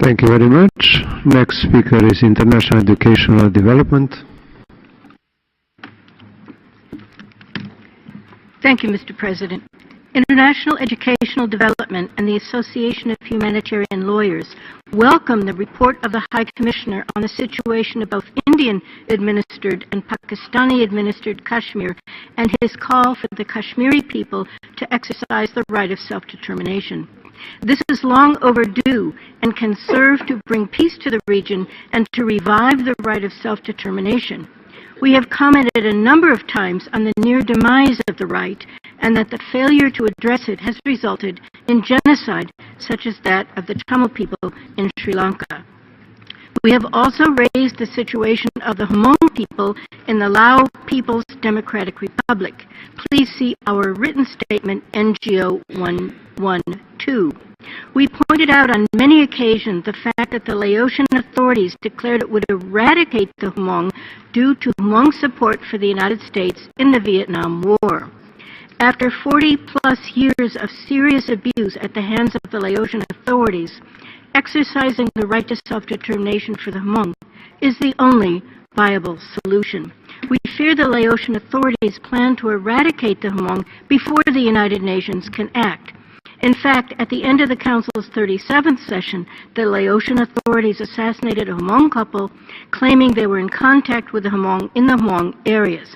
Thank you very much. Next speaker is international educational development. Thank you, Mister President. International educational development and the Association of Humanitarian Lawyers welcome the report of the High Commissioner on the situation of both Indian administered and Pakistani administered Kashmir and his call for the Kashmiri people to exercise the right of self-determination. This is long overdue and can serve to bring peace to the region and to revive the right of self-determination. We have commented a number of times on the near demise of the right and that the failure to address it has resulted in genocide such as that of the Tamil people in Sri Lanka. We have also raised the situation of the Hmong people in the Lao People's Democratic Republic. Please see our written statement, N G O one one two. We pointed out on many occasions the fact that the Laotian authorities declared it would eradicate the Hmong due to Hmong support for the United States in the Vietnam War. After forty plus years of serious abuse at the hands of the Laotian authorities, exercising the right to self-determination for the Hmong is the only viable solution. We fear the Laotian authorities plan to eradicate the Hmong before the United Nations can act. In fact, at the end of the Council's thirty-seventh session, the Laotian authorities assassinated a Hmong couple, claiming they were in contact with the Hmong in the Hmong areas.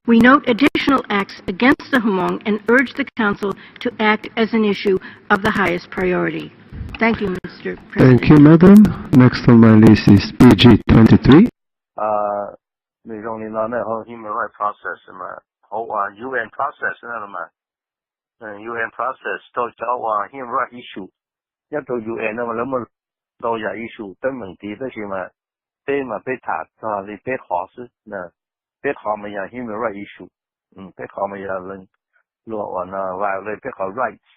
We note additional acts against the Hmong and urge the Council to act as an issue of the highest priority. Thank you, Mister President. Thank you, Madam. Next on my list is P G twenty-three. Nws zoo li no na, hauv human rights process mas, hauv uas U N process na mas, U N process rau cov uas human rights issue nyob rau U N no mas lawv muaj ntau yam issue teeb meem tid, tab sis mas peb mas peb tham txog li peb qhov xwb. Peb qhov mas yog human rights issue, peb qhov mas yog luag uas no violate peb qhov rights,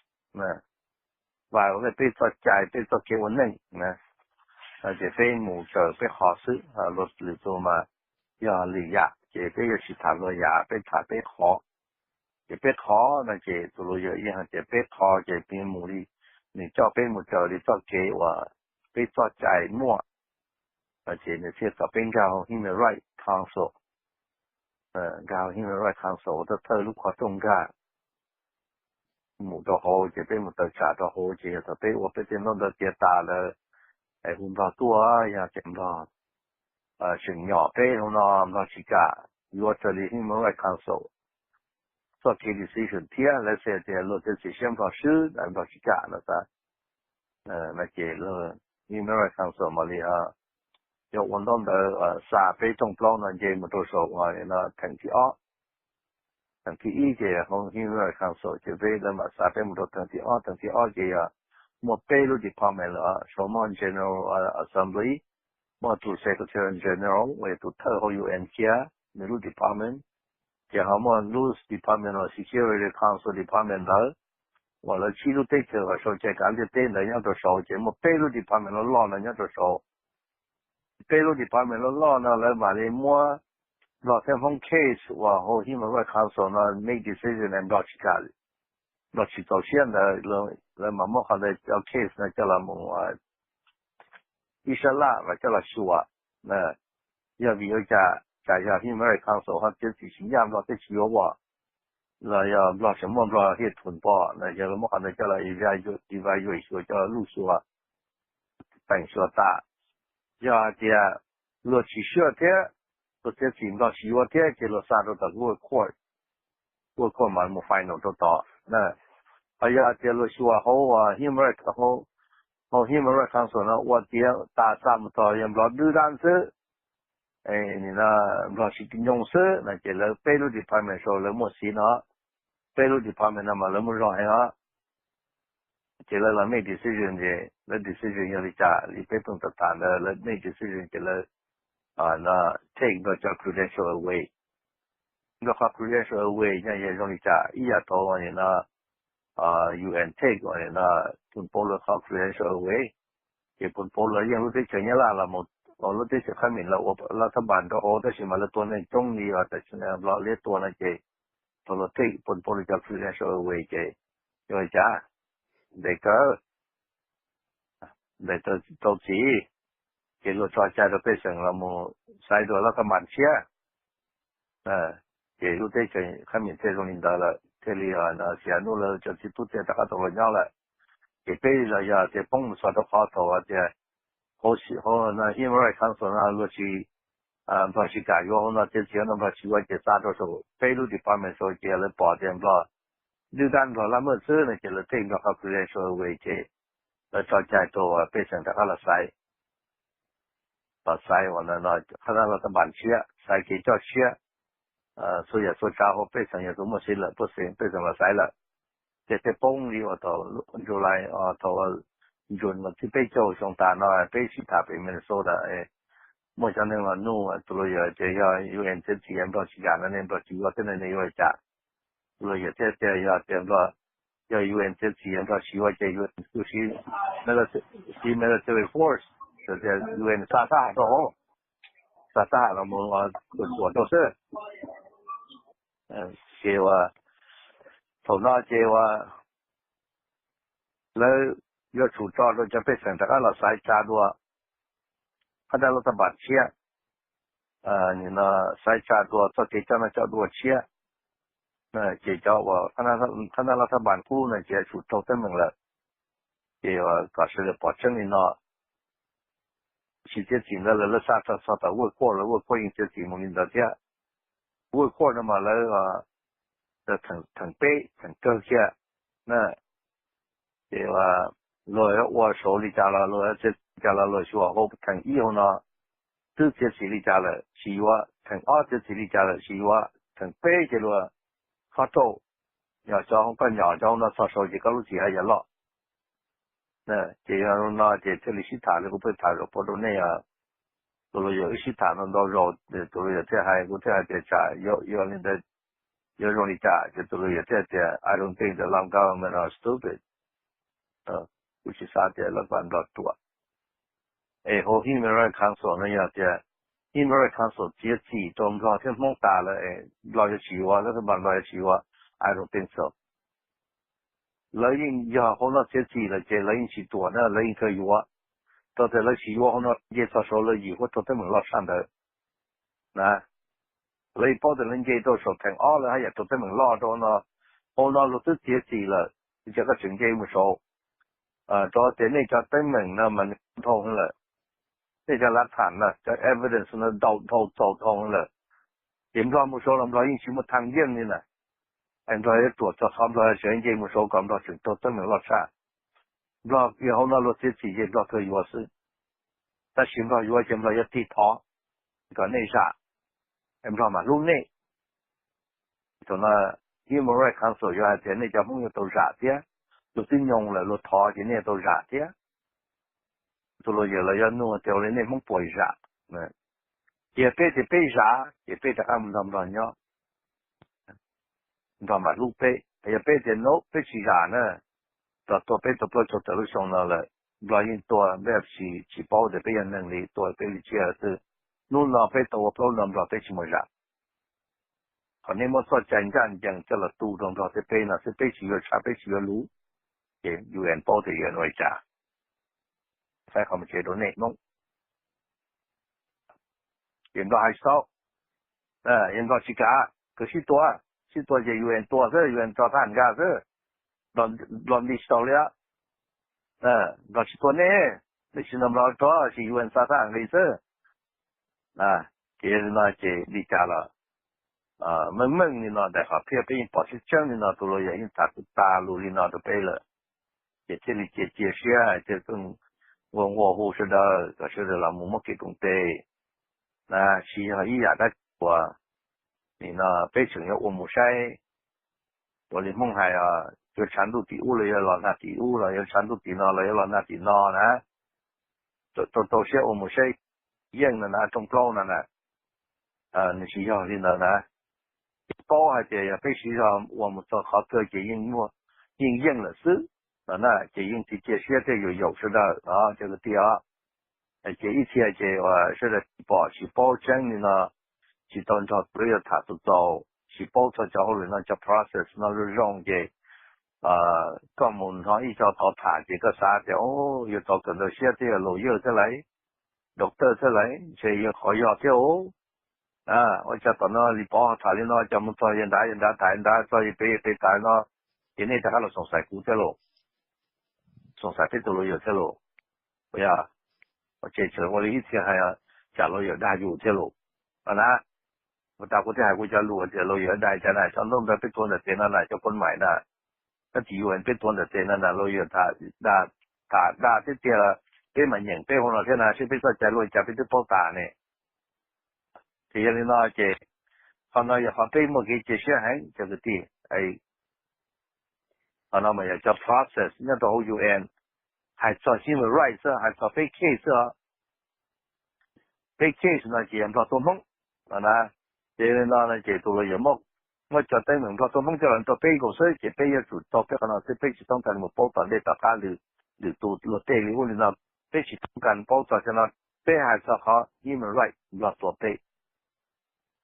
violate peb txoj cai, peb txoj kev ua neej na. Ces peb mus raws peb qhov xwb, luag lwm tus mas yog lwm yam, ces peb yuav tsis tham luag yam, peb tham peb qhov. Ces peb qhov no ces tus luag yog ib yam, ces peb qhov ces peb mus li, nws coj peb mus raws li txoj kev uas peb txoj cai muaj, ces nws thiaj kom peb nkag hauv Human Rights Council, nkag hauv Human Rights Council ua thawj thawj lub qhov rooj nkag mus rau hauv, ces peb mus tawm tsam rau hauv, ces yog thaum peb ua peb tej ntaub ntawv tiav tas lawm, es hu Nplog tuaj, yog tias Nplog tseem nyom peb hauv no, Nplog tsis kam yuav raws li Human Rights Council txoj kev decision thiab, lawv xav tias luag txiav txim siab Nplog swb, Nplog tsis kam no xav, no ces Human Rights Council mam li yuav ua ntaub ntawv xa peb rooj plaub no nce mus rau saum no theem thib ob. Theem thib ib ces hauv Human Rights Council ces peb lawv mam xa peb mus rau theem thib ob. Theem thib ob ces yog muaj peb lub department lawm, saum muaj General Assembly, muaj tus Secretary General uas yog tus thawj hauv U N thiab nws lub department, ces ho muaj lub department uas Security Council department ntawd, uas lawv tsib lub teb chaws uas sau cai kav liaj teb ntawd nyob rau saud, ces muaj peb lub department loj loj no nyob rau saud. Peb lub department loj loj no lawv mam li muab Nplog thiab Hmoob case uas hauv Human Rights Council no make decision es Nplog tsis kam, Nplog tsis txaus siab ntawd, lawv mam muab qhov ntawd cov case no coj los mus ib sab laj los coj los xyuas, yog vim ua cas, cas yog Human Rights Council ho txiav txim tsis ncaj Nplog thiaj tsis yuav ua, los yog Nplog tseem muaj Nplog hiaj thum pom no, yog lawv muab qhov ntawd coj los evaluate, xyuas coj los luj xyuas, peem xyuas tas. Yog hais tias luag tsis sure thiab, luag txiav txim Nplog tsis yuav thiab ces luag xa rau tom World Court, World Court mas mus final rau tod. Ho yog hais tias luag xyuas hauv Human Rights, hauv Human Rights Council no ua tiav tas xa mus txog yog Nplog dwb dab xwb, nim no Nplog tsis nyoog xwb no ces lawv peb lub department saud lawv muaj xiv no, peb lub department no mas lawv muaj zog heev os. Ces lawv los make decision ces lawv decision yog li cas li peb pheej tham tham ntawd, lawv make decision ces lawv no take Nplog cov credential away. Nplog qhov credential away no yog zoo li cas, ib yam thaum no U N take no, pun pab lawv qhov credential away, ces pun pab lawv yeej lub teb chaws Nyab Laj los mus lub teb chaws Khab Mim los ua lab thab npas rau hauv, tab sis mas lawv tua neeg coob li uas tam sim no Nplog liab tua no ces thaum lawv take pun pab lawv cov credential away ces yog li cas, ntev kawg. ntes rau txiv, ces luag tso cai rau pej xeem los mus xaiv dua lab thaj npas tshiab. Ces lub teb chaws khab mim thiaj zoo li ntawd lawm, thiaj li xya nub lawv cov txiv tub thiaj rov qab tau los nyob lawm. Ces peb los yog tias poob mus txog rau qhov thaum tias hauv Human Rights Council no luag tsis, Nplog tsis kam yuav hauv no txiav txim no, Nplog tsis yuav ces xa rau saum peb lub department saud ces lawv pom tias Nplog, twb dab Nplog laj maj xwb no ces lawv take Nplog confidential away ces lawv tso cai rau pej xeem rov qab los xaiv, los xaiv uas no qhab lab thaj npas tshiab, xaiv kev coj tshiab, txhua yam txhua tsav hauv pej xeem yog tus muaj xib lawm puj xeem pej xeem los xaiv lawm. Ces thiaj poob li uas thaum July, thaum June vas thib peb caug xyoo tas no peb sib tham pem Minnesota, muaj cov neeg los nug tus lawyers tias yog UN txiav txim Nplog tsis kam no ne Nplog tsis yuav thiab ne yuav li cas? Tus lawyers thiaj tias yog tias Nplog, yog UN txiav txim Nplog tsis yuav ces UN kuj siv, siv military force, tias UN xa thab ham rau hauv, xa thab ham los mus tuam rau xwb. Ces uas thaum no ces uas lawv yuav tsum tso rau cov pej xeem rov qab los xaiv tsa dua qhab lab thaj npas tshiab, xaiv tsa dua txoj kev coj noj coj dua tshiab. Ces cov uas qhab lab thaj npas qub no ces yuav tsum raug teeb meem lawm. Ces uas kom sawv daws pom tseeb li no, tsis txiav txim ntawd lawm lawv xa txog txog tom World Court lawm, World Court yeej txiav txim mus li ntawd thiab. World Court no mas lawv theem peb theem kawg kiag na. Ces luag yuav ua saud li cas los luag yuav txiav txim li cas los luag xyuas hauv theem ib hauv no twb txiav txim li cas lawm tsis yuav, theem ob txiav txim li cas lawm tsis yuav, theem peb ces luag khob rauj, yog cov hauv koj nyom cov hauv no txog saud ces koj lub txim haj yam loj. Ces yog li no ces thiaj li sib tham li kuv pheej tham zaum pem rau nej, tus lawyers wb sib tham ntau ntau zaus, tus lawyers thiaj hais kuv thiaj hais tias tsam yuav li ntawd yuav zoo li cas, ces tus lawyers thiaj tias I don't think the Lao government are stupid. Kuv tsis xav tias lawv vam Nplog ruam. Es hauv Human Rights Council no yog tias Human Rights Council txiav txim rau Nplog thiab Hmoob tas lawm es Nplog yuav tsis yuav, lawv thaj npas Nplog yuav tsis yuav, I don't think so. Lawv yeej yog hauv no txiav txim lawm ces lawv yeej tsis tuam na, lawv yeej kawg yuav. Rau tias lawv tsis yuav hauv no nce txog saud lawv yim huab raug teeb meem loj tshaj ntawd na. Lawv yeej paub tias lawv nce rau saum theem ob lawv haj yam raug teeb meem loj rau no. Hauv no luag twb txiav txim lawm, cas koj tseem nce mus saud? Rau tias nej cov teeb meem no mas nws dhau heev lawm. Nej cov lav tham no cov evidence no ntau dhau txaus dhau heev lawm. Ces Nplog mus saud los Nplog yeej tsis muaj thaj yeej li na. Es Nplog yuav ruam txog qhov Nplog tseem nce mus saud kom Nplog tseem raug teeb meem loj tshaj. Nplog yog hauv no luag txiav txim ces Nplog kawg yuav xwb. Tab sis Nplog yuav ces Nplog yuav tig thov kom nej zam, Nplog mam hlub nej. Thaum no Human Rights Council yuav hais tias nej cov Hmoob yuav tau zam thiab, luag twb nyoog lawm luag thov ces nej yuav tau zam thiab. Tus lawyers los yuav nug tias ua li nej Hmoob puas zam? Ces yog peb tias peb zam ces peb rov qab mus nrog Nplog nyob, Nplog mam hlub peb. Yog peb tias no peb tsis zam na, Nplog tua peb tau plaub caug tawm lub xyoo no lawm, Nplog yeej tua peb tsis paub tias peb yog neeg li, tua peb li tsiaj xwb. Hnub no peb tau ua plaub no Nplog peb tsis mus zam. Qhov nej muab txoj cai ncaj ncees coj los tu rau Nplog thiab peb no xwb, peb tsis yuav tshaj peb tsis yuav luv, ces UN paub tias UN ua li cas. Faib qhov mus tsev rau nej Hmoob. Ces Nplog hais tau, yog Nplog tsis kam, kawg sib tua, sib tua ces UN tua xwb, UN tso thab nkag xwb. Nplog nti tsis tau li, Nplog tsis tua nej, nej tsis nrog Nplog rog ces UN xa thab nqis xwb. Ces li no ces li cas los meej meej li no, daim qhov phiaj peb yeej pom tseeb tseeb li no, tus lawyers yeej tham tag lus li no rau peb lawm. Ces thiaj li cia cia siab hais tias ua nqua hu sawv daws kom sawv daws los mus muab kev koom tes na, tsis yog ib yam dab tsi uas nim no peb tseem yuav ua mus saib. Ua li Hmoob hais, yuav tshav ntuj tim ub los yuav los nag tim ub, los yuav tshav ntuj tim no los yuav los nag tim no na. Rau rau siab ua mus saib yeej no na, rooj plaub no na. Nws tsis yog li ntawd na. Paub hais tias yog peb siv zog ua mus txog qhov kawg ces yeej muaj, yeej yeej lawm xwb no na, ces yeej tsis cia siab thiaj yuav yaum sawv daws os cov kwv tij os. Ces ib txhia ces uas sawv daws tsis pom tsis paub tseeb li no, tsis tau nrog lawv yuav tham txaus txaus, tsis paub txog cov hauj lwm no cov process no zoo zoo ces koj mus hnov ib co tod tham ces koj xav tias, o, yog tod kawm ntawv siab thiab, yog lawyer thiab lawm, doctor thiab lawm, ntshe yog qhov yog thiab os. Ua cas tom no Lis Pov ho tham li no, cas mus txog yawg nrad, yawg nrad tham nrad, txog yawg pem, yawg pem tham no, ces nej rov qab los xoom xaiv kuv thiab lauj, xoom xaiv peb tus lawyer thiab lauj. Yog, ces tseem ua li ib txhia hais, cas lawyer dag yus thiab lauj. No na, ua tas kuv thiaj hais kuv cov lus tias lawyer dag cas na, cov ntaub ntawv peb tuav ntawm tes no na, cov koj maim na, koj tsis yuav peb tuav ntawm tes no na, lawyer tham dag thiab tiag, peb mas nyeem peb hu no thiab na, seb peb txoj cai luaj cas peb twb paub tas ne. Ces yog li no ces qhov no yog qhov peb muaj kev cia siab heev cov kwv tij. Qhov no mas yog cov process nyob rau hauv U N, hais txog human rights xwb, hais txog peb case xwb os. Peb case no ces yog Nplog tua Hmoob no na. Ces li no no ces tus lawyer muab cov teeb meem Nplog tua Hmoob coj los rau peb nkaus xwb, ces peb yuav tsum tau peb qhov no xwb, peb tsis toob kas mus paub tom ntej tom qab lwm tus luag tej li ub li no, peb tsis toob kas paub txog cov no. Peb hais txog qhov human rights Nplog tua peb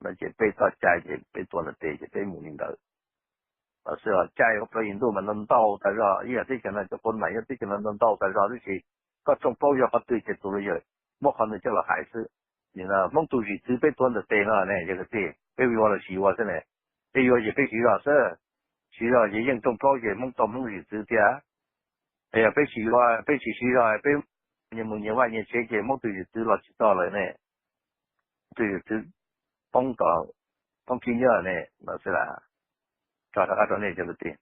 no ces peb txoj cai ces peb tuav ntawm tes ces peb mus li ntawd. Los xwb os, cai ua plaub yim ntuj mas ntau ntau tas zog, ib yam teb chaws no cov koj maim, ib yam teb chaws no ntau ntau tas zog, tab sis koj tshooj plaub yog qhov twg ces tus lawyer muab qhov ntawd coj los hais xwb. Hmoob tus zim txwv peb tuav ntawm tes no ne, yog kwv tij, peb yuav los tsis yuav xwb ne. Peb yuav ces peb siv zog xwb, siv zog ces yeej tshooj plaub ces Hmoob tau Hmoob zim txwv thiab. Yog peb tsis yuav, peb tsis siv zog, peb nyias mus nyias vaj nyias tsev ces Hmoob tus zim txwv los tsis txog lawm ne. Tus zim txwv poob tom, poob khib nyiab ne, no xwb las. Tso rov qab rau nej cov kwv tij.